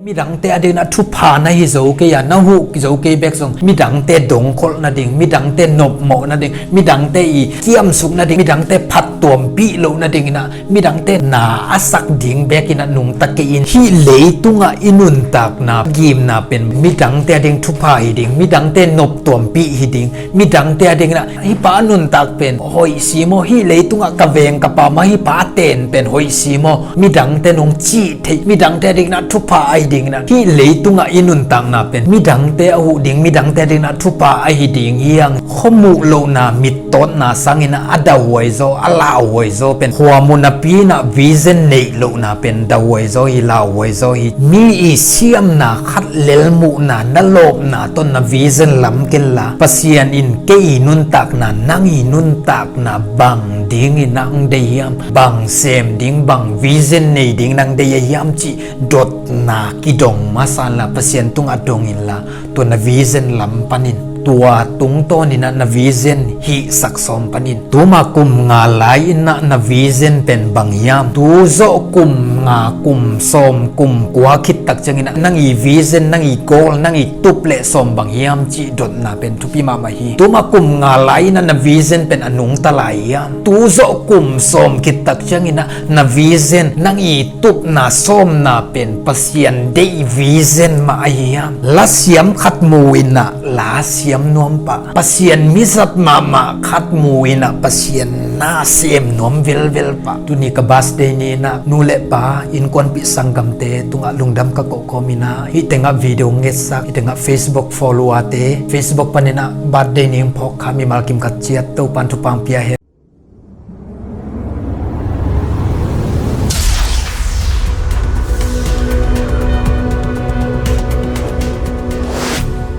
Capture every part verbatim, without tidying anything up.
Midangte a dingin ah thupha na hi zo kei a, na huh zo kei bek zong, midangte dongkholh nading, midangte nopmawh nading, midangte i kiamsuk nading, midangte phattuampih loh nadingin ah midangte na a sak ding bekin ah nungta kei in. Hih leitungah i nuntakna gimna pen midangte a ding thupha hi ding, midangte noptuampih hi ding, midangte a dingin ah hih pa a nuntak pen hoih si maw, hih leitungah ka veng ka pa mah hih pa a ten pen hoih si maw, midangte nong cih theih, midangte a dingin ah thupha ahi dingin ah, hih leitungah i nuntakna pen midangte a huh ding, midangte a dingin ah thupha ahi ding hi hang. Khuamuh lohna, mittawtna sangin ah a dauhuai zaw, a lauhuai zaw pen khuamuh napi in ah vision neih lohna pen dauhuai zaw hi, lauhuai zaw hi. Mi i siamna khat lelmuhna, na lawpna tawh na vision lam ken la, Pasian in kei i nuntakna, nang i nuntakna bang dingin nang deih hiam, bang sem ding, bang vision nei ding nang deih a hiam cih dotna kidong masa inla, Pasian tungah dong inla, tua na vision lam panin, tua tungtawnin ah na vision hihsak sawm panin. Tuma kum nga lai-in ah na vision pen bang hiam? Tu zawh kum nga, kum sawm, kum kua khit tak ciangin ah nang i vision, nang i goal, nang i tup le sawm bang hiam cih dotna pen thupi mahmah hi. Tuma kum nga lai-in ah na vision pen a nungta lai hiam? Tu zawh kum sawm khit tak ciangin ah na vision, nang i tupna sawmna pen Pasian deih vision mah ahi hiam? Lasiam khat mu in ah la siam nuam pah, Pasian mizat mahmah khat mu in ah Pasian na sem nuam velvel pah. Tuni ka birthday ni in ah nu le pa, innkuanpih sanggamte tungah lungdam ka koh kawm in ah, hih tengah video ngetsak, hih tengah Facebook follower-te, Facebook panin ah birthday ni hong phawk kha mimal kim khat ciat Topan thupha hong pia hen.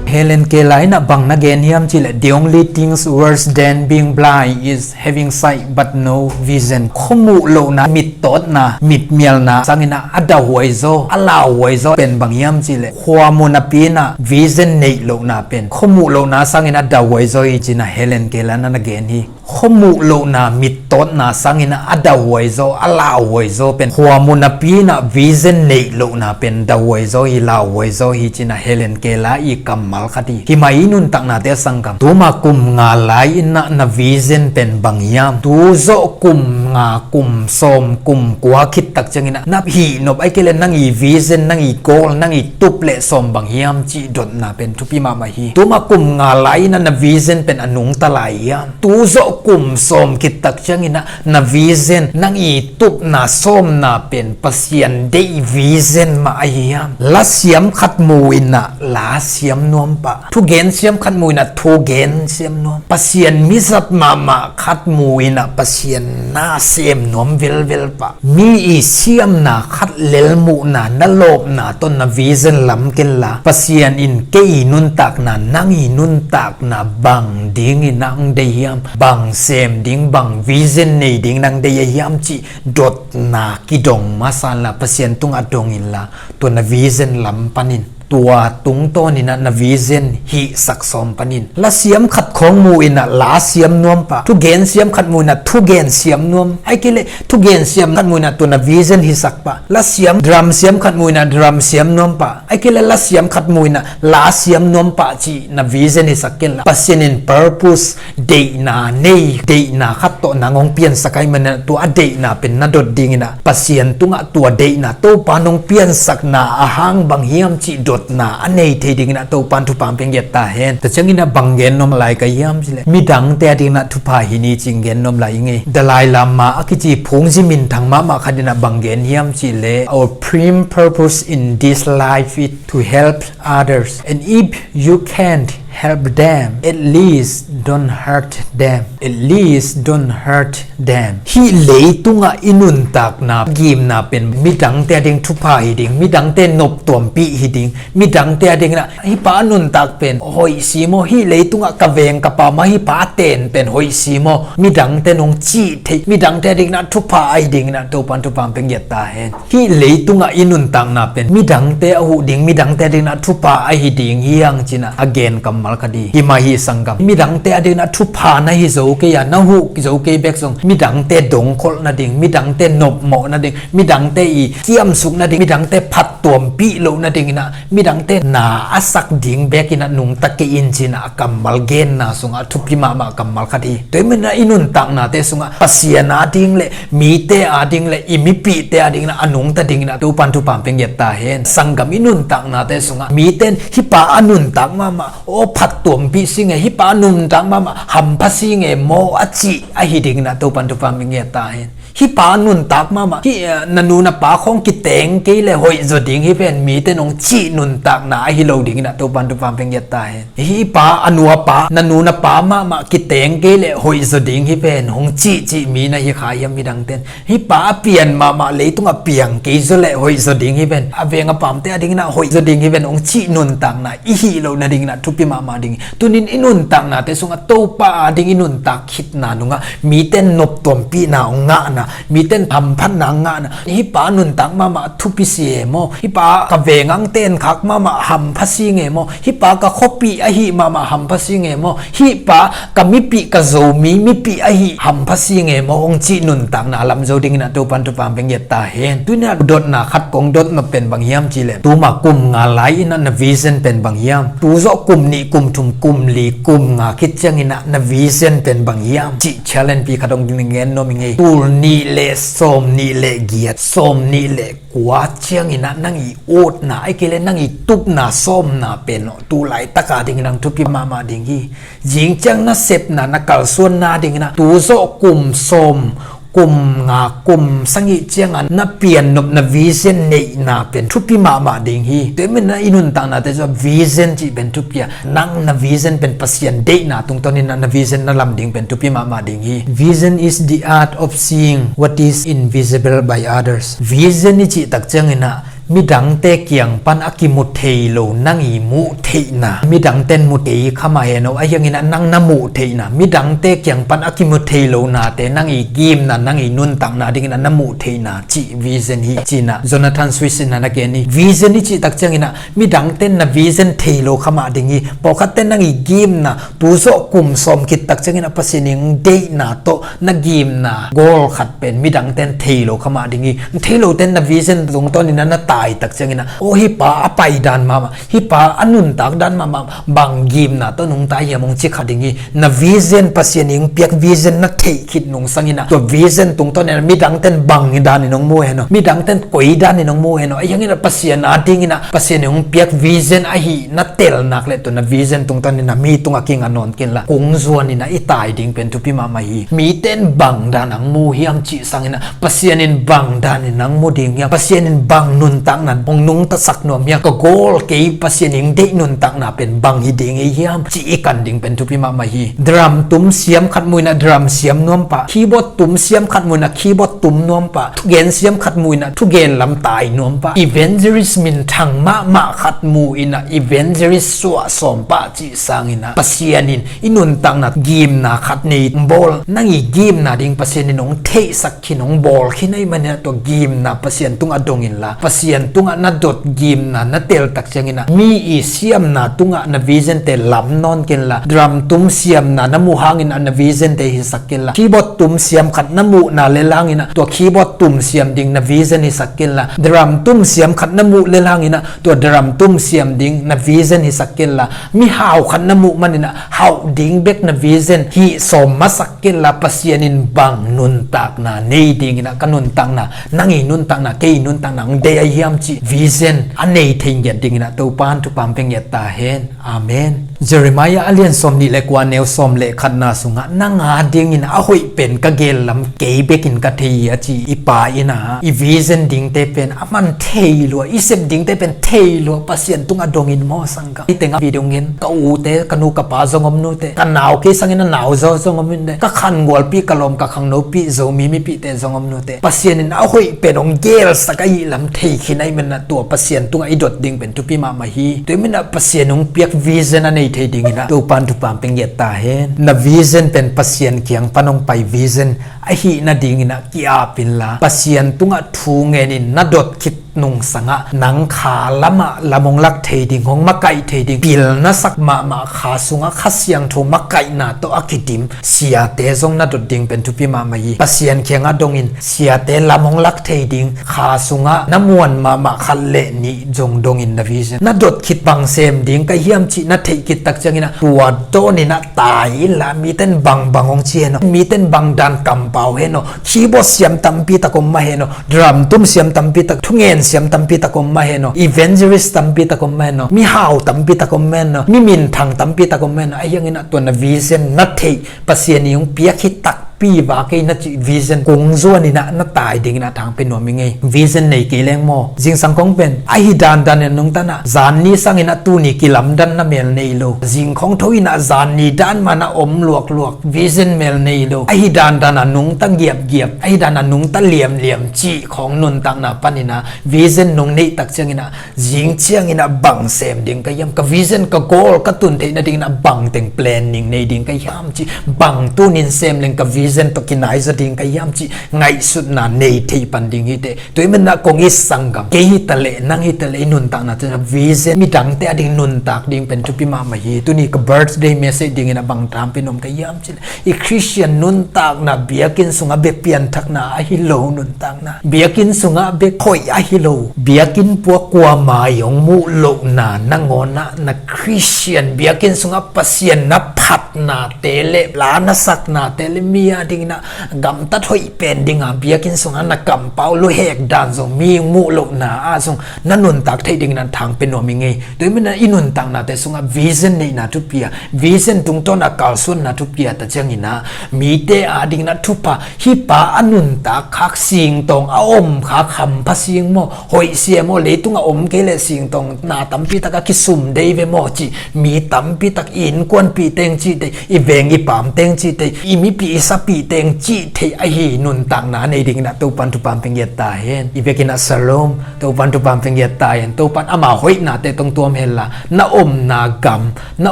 Helen Keller in ah bang na gen hiam cih leh, "The only things worse than being blind is having sight but no vision." Khuamuh lohna, mittawtna, mitmialna sangin ah a dauhuai zaw, a lauhuai zaw pen bang hiam cih leh, khuamuh napi in ah vision neih lohna pen khuamuh lohna sangin ah a dauhuai zaw hi ci-in ah Helen Keller in ah na gen hi. Khuamuh lohna, mittawtna sangin ah a dauhuai zaw, a lauhuai zaw pen khuamuh napi in ah vision neih lohna pen dauhuai zaw hi, lauhuai zaw hi ci-in ah Helen Keller i kammal khat hi. Hih mah i nuntaknate a sanggam, tuma kum nga lai-in ah na vision pen bang hiam? Tu zawh kum nga, kum sawm, kum kua khit tak ciangin ah na hih nop, ahih kei leh nang i vision, nang i goal, nang i tup le sawm bang hiam cih dotna pen thupi mahmah hi. Tuma kum nga lai-in ah na vision pen a nungta lai hiam? Tu zawh kum sawm khit tak ciangin ah na vision, nang i tupna sawmna pen Pasian deih vision mah ahi hiam? Lasiam khat mu in ah la siam nuam pah, thugen siam khat mu in ah thugen siam nuam, Pasian mizat mahmah khat mu in ah Pasian na sem nuam velvel pah. Mi i siamna khat lelmuhna, na lawpna tawh na vision lam ken la, Pasian in kei i nuntakna, nang i nuntakna bang dingin nang deih hiam, bang sem ding, bang vision nei ding nang deih a hiam cih dotna kidong masa inla, Pasian tungah dong inla, tua na vision lam panin, tua tungtawnin ah na vision hihsak sawm panin. Lasiam khat khawng mu in ah la siam nuam pah, thugen siam khat mu in ah thugen siam nuam, ahih kei leh thugen siam khat mu in ah tua na vision hisak pah. Lasiam, drum siam khat mu in ah drum siam nuam pah, ahih kei leh lasiam khat mu in ah la siam nuam pah cih na vision hisak ken la. Pasian in purpose, deihna nei, deihna khat tawh nang hong piansak ahih manin ah tua a deihna pen na dot dingin ah Pasian tungah tua deihna, Topa nong piansakna a hang bang hiam cih dotna a nei thei dingin ah Topan thupha hong pia ngiat ta hen. Tua ciangin ah bang gen nuam lai ka hiam cih leh, midangte a dingin ah thupha hi ni ci-in gen nuam lai ing ei. Dalai Lama a kici phungzi minthang mahmah khat in ah bang gen hiam cih leh, "Our prime purpose in this life is to help others. And if you can't help them, at least don't hurt them. At least don't hurt them." Hih leitungah i nuntakna gimna pen midangte a ding thupha hi ding, midangte noptuampih hi ding, midangte a dingin ah hih pa a nuntak pen hoih si maw, hih leitungah ka veng ka pa mah hih pa a ten pen hoih si maw, midangte nong cih theih, midangte a dingin ah thupha ahi dingin ah Topan thupha hong pia ngiat ta hen. Hih leitungah i nuntakna pen midangte a huh ding, midangte a dingin ah thupha ahi ding hi hang ci-in ah a gen kammal khat hi. Hih mah hi sanggam, midangte a dingin ah thupha na hi zo kei a, na huh zo kei bek zong, midangte dongkholh nading, midangte nopmawh nading, midangte i kiamsuk nading, midangte phat tuampih loh nadingin ah midangte na a sak ding bekin ah nungta kei in ci-in ah a kammal genna sungah a thupi mahmah kammal khat hi. Tua ahih manin ah i nuntaknate sungah Pasian ading le mite ading le i mipihte adingin ah a nungta dingin ah Topan thupha hong pia ngiat ta hen. Sanggam i nuntaknate sungah mite in hih pa a nuntak mahmah, aw phat tuampih si nge, hih pa a nuntak mahmah hampha si nge maw a cih ahi dingin ah Topan thupha hong pia ngiat ta hen. Hih pa nuntak mahmah, hih, eh, na nu na pa khawng kiteng kei le hoih zaw ding hi ven, mite in hong cih nuntakna ahi lo dingin ah Topan thupha hong pia ngiat ta hen. Hih pa a nu a pa, na nu na pa mahmah kiteng kei le hoih zaw ding hi ven, hong cih cih mi na hi kha hiam midangte in? Hih pa a pian mahmah leitungah piang kei zaw le hoih zaw ding hi ven, a veng a pamte adingin ah hoih zaw ding hi ven, hong cih nuntakna i hih loh nadingin ah thupi mahmah ding hi. Tuni-in i nuntaknate sungah Topa ading i nuntak khitna nungah mite in noptuampihna hong ngahna, mite in hamphatna hong ngahna, hih pa nuntak mahmah thupi si e maw, hih pa ka veng a hong tenkhak mahmah hampha si nge maw, hih pa ka khuapih ahi mahmah hampha si nge maw, hih pa ka mipih, ka Zomi mipih ahi hampha si nge maw, hong cih nuntakna lam zo dingin ah Topan thupha hong pia ngiat ta hen. Tuni-in ah dotna khat kong dot nop pen bang hiam cih leh, tuma kum nga lai-in ah na vision pen bang hiam? Tu zawh kum nih, kum thum, kum li, kum nga khit ciangin ah na vision pen bang hiam cih challenge pi khat hong gen nuam ing ei. Tul nih le sawm nih le giat, sawm nih le kua ciangin ah nang i utna, ahih kei leh nang i tupna sawmna pen aw, tu laitak adingin ah thupi mahmah ding hi. Zing ciang na sepna, na kalsuanna dingin ah tu zawh kum sawm, kum nga, kum sagih ciangah na piannop, na vision neihna pen thupi mahmah ding hi. Tua ahih manin ah i nuntaknate sungah vision cih pen thupi a, nang na vision pen Pasian deihna tungtawnin ah na vision na lam ding pen thupi mahmah ding hi. Vision is the art of seeing what is invisible by others. Vision i cih tak ciangin ah midangte kiang pan a kimu thei lo nang i muh theihna, midangte in mu thei kha mah hen aw, ahi hangin ah nang na muh theihna, midangte kiang pan a kimu thei lo nate nang i gimna, nang i nuntakna dingin ah na muh theihna cih vision hi ci-in ah Jonathan Swift in ah na gen hi. Vision i cih tak ciangin ah midangte in na vision thei lo kha mah ding hi. Pawlkhatte in nang i gimna, tu zawh kum sawm khit tak ciangin ah Pasian i hong deihna tawh na gimna gawl khat pen midangte in thei lo kha mah ding hi. Thei lote in na vision tungtawnin ah na tai tak ciangin ah, aw hih pa a paidan mahmah, hih pa a nuntak dan mahmah bang gimna tawh nungta hiam hong ci kha ding hi. Na vision, Pasian i hong piak vision na theih khit nungsangin ah tua vision tungtawnin ah midangte in bang danin hong mu hen aw, midangte in koi danin hong mu hen aw, ahi hangin ah Pasian adingin ah Pasian i hong piak vision ahi na tel nak leh tua na vision tungtawnin ah mi tungah kinga nawn kei inla, kungzuanin ah i tai ding pen thupi mahmah hi. Mite in bang dan hong mu hiam cih sangin ah Pasian in bang danin hong mu ding hiam, Pasian in bang nuntakna hong nungtasak nuam hiam, ka gawl kei Pasian i hong deih nuntakna pen bang hi ding ei hiam cih i kan ding pen thupi mahmah hi. Drum tum siam khat mu-in ah drum siam nuam pah, keyboard tum siam khat mu-in ah keyboard tum nuam pah, thugen siam khat mu-in ah thugen lam tai nuam pah, evangelist minthang mahmah khat mu-in ah evangelist suah sawm pah cih sangin ah Pasian in i nuntakna gimna khat nei bawl, nang i gimna ding Pasian in hong theihsak khin, hong bawl khin ahih manin ah tua gimna Pasian tungah dong inla, Pasian tungah na dot gimna na tel tak ciangin ah mi i siamna tungah na vision te lam nawn kei inla, drum tum siamna na muh hangin ah na vision te hisak kei inla, keyboard tum siam khat na muhna lel hangin ah tua keyboard tum siam ding na vision hisak kei inla, drum tum siam khat na muh lel hangin ah tua drum tum siam ding na vision hisak kei inla, mihau khat na muh manin ah hauh ding bek na vision hih sawm masak kei inla, Pasian in bang nuntakna nei dingin ah ka nuntakna, nang i nuntakna, kei i nuntakna hong deih ahi hiam cih vision a nei thei ngiat dingin ah Topan thupha hong pia ngiat ta hen. Amen. Jeremiah a lian sawm nih le kua, neu sawm le khatna sungah, nang adingin a hoih pen ka geel lam kei bekin ka thei hi a ci i pa in ah, i vision dingte pen a man thei lua, i sep dingte pen thei lua, Pasian tungah dong in maw sangkah. Hih tengah video ngen ka ute, ka nu ka pa zong om nute, ka nau kei sangin a nau zaw zong om nute, ka khangualpi, ka lawm ka khangnopi, Zomi mipihte zong om nute, Pasian in a hoih pen hong geelsak ahih lam thei khin ahih manin ah tua Pasian tungah i dot ding pen thupi mahmah hi. Tua ahih manin ah Pasian hong piak vision a nei thei dingin ah Topan thupha hong pia ngiat ta hen. Na vision pen Pasian kiang pan hong pai vision ahih nadingin ah ki-ap inla, Pasian tungah thu ngenin na dot khit nungsangah nang kha lamah lam hong lak thei ding, hong makaih thei ding, pilna sak mahmah kha sungah Kha Siangtho makaihna tawh a kidim siate zong na dot ding pen thupi mahmah hi. Pasian kiangah dongin siate lam hong lak thei ding, kha sungah na muan mahmah khat le nih zong dongin na vision na dot khit bang sem ding ka hiam cih na theih khit tak cianginah tua dawninah tai inla, miten bangbang hong ci hen aw, miten bangdan kampau hen aw, keyboard siam tampi tak om mah hen aw, drum tum siam tampi tak, thungen siam tampi tak om mah hen aw, evangelist tampi tak om mah hen aw, mihau tampi tak om mah hen aw, mi minthang tampi tak om mah hen aw, ahi hanginah tua na vision na theih Pasian i hong piak hi takpi va kei na cih vision kung zuaninah na tai dinginah thangpia nuam i ngei. Vision nei kei leng maw, zingsang kong pen ahi dandanin nungtanah zanni sanginah tuni kilamdanna mel nei lo, zingkhong thoinah zanni dan manah om luakluak, vision mel nei lo, ahi dandana nungta giapgiap, ahi dana nungta liamliam cih khong nuntakna panina vision nung neih tak cianginah zing cianginah bang sem ding ka hiam, ka vision ka goal ka tun theih nadinginah bang teng planning nei ding ka hiam cih, bang tunin sem leng ka vision tawh kinaiza ding ka hiam cih ngaihsutna nei thei pan ding hi teh. Tua hi manah kong it sanggam, kei hi taleh nang hi taleh i nuntakna tena vision midangte a ding nuntak ding pen thupi mahmah hi. Tuni ka birthday message dinginah bang thampia nuam ka hiam cih leh, i Christian nuntakna biakinn sungah bek pianthakna ahi lo nuntakna, biakinn sungah bek hoih ahi lo, biakinn puak kuamah i hong muh lohna nangawnah na Christian biakinn sungah Pasian na phatnate le la na saknate le mi a dinginah gamtat hoih pen dinga biakinn sungah na kampau luhek dan zong mi muh lohna ah zong na nuntak theih dinginah thangpia nuam i ngei. Tua hi manah i nuntaknate sungah vision neihna thupi a, vision tungtawn a kalsuanna thupi a ta cianginah mite a dinginah thupha, hih pa a nuntak khak singtawng a om khak hampha sing maw, hoih sia maw, leitungah om kei leh singtawng na tampi tak a kisum dei ve maw cih, mi tampi tak i innkuanpih teng cih tei, i veng i paam teng cih tei, i mipih i sapih teng cih theih ahi nuntakna nei dinginah Topan thupha pia ngiat ta hen. I vekinah shalom. Topan thupha pia ngiat ta hen. Topan ama hoihnate tong tuam henla, na omna gam, na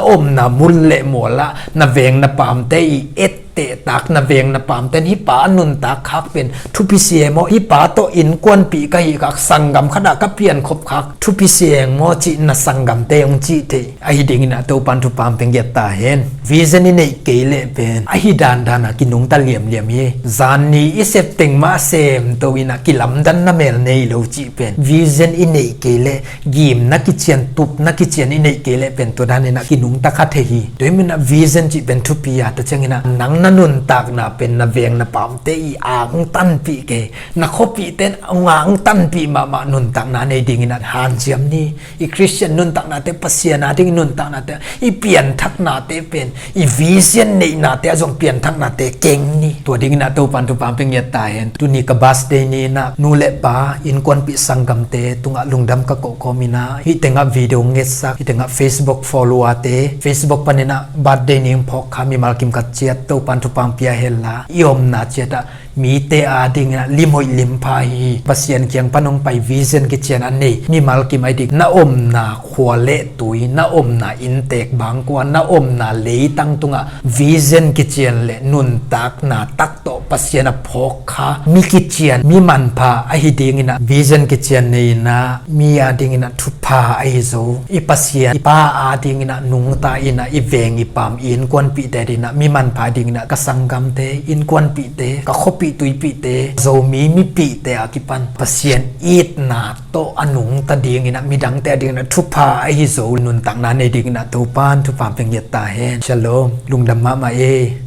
omna mun le mualah na veng na paamte i ettehtak, na veng na paamten hih pa a nuntak khak pen thupi sia maw, hih pa tawh innkuanpih ka hih khak, sanggam khatah ka piankhop khak thupi sia maw cih na sanggamte hong cih theih ahi dinginah Topan thupha pia ngiat ta hen. Vision i neih kei leh pen ahi dandana kinungta liamliam hi. Zanni i sep teng mah semto inah kilamdanna mel nei lo cih pen vision i neih kei leh, gimna kician, tupna kician i neih kei leh pen tua daninah kinungta kha thei hi. Tua hi manah vision cih pen thupi a ta cianginah nang na nuntakna pen na veng na paamte i angtanpih kei, na khuapihten hong angtanpih mahmah nuntakna nei dinginah hanciam ni. I Christian nuntaknate, Pasian a ding nuntaknate, i pianthaknate pen i vision neihnate a zong pianthaknate keng ni. Tua dinginah Topan thupha pia ngiat ta hen. Tuni ka birthday ni inah nu le pa, innkuanpih sanggamte tungah lungdam ka kohkhawm inah hih tengah video ngetsak, hih tengah Facebook followerte, Facebook paninah birthday ni hong phawk kha mimal kim khat ciat Topan thupha pia henla, i omna ciatah mite a dinginah limhoih limpha hi. Pasian kiang pan hong pai vision kician a nei mimal kim ahi dik, na omna khua le tui, na omna inntek bangkua, na omna leitang tungah vision kician le nuntakna tak tawh Pasian a phawk kha mi kician, mi manpha ahi dinginah vision kician nei inah mi a dinginah thupha ahi zo. I Pasian i pa a dinginah nungta inah i veng i paam i innkuanpihte dinginah mi manpha dinginah ka sanggamte, innkuanpihte, ka khuapih tuipihte, Zomi mipihte a kipan Pasian itna tawh a nungta dinginah midangte a dinginah thupha ahi zo nuntakna nei dinginah Topan thupha pia ngiat ta hen. Shalom. Lungdam mahmah e.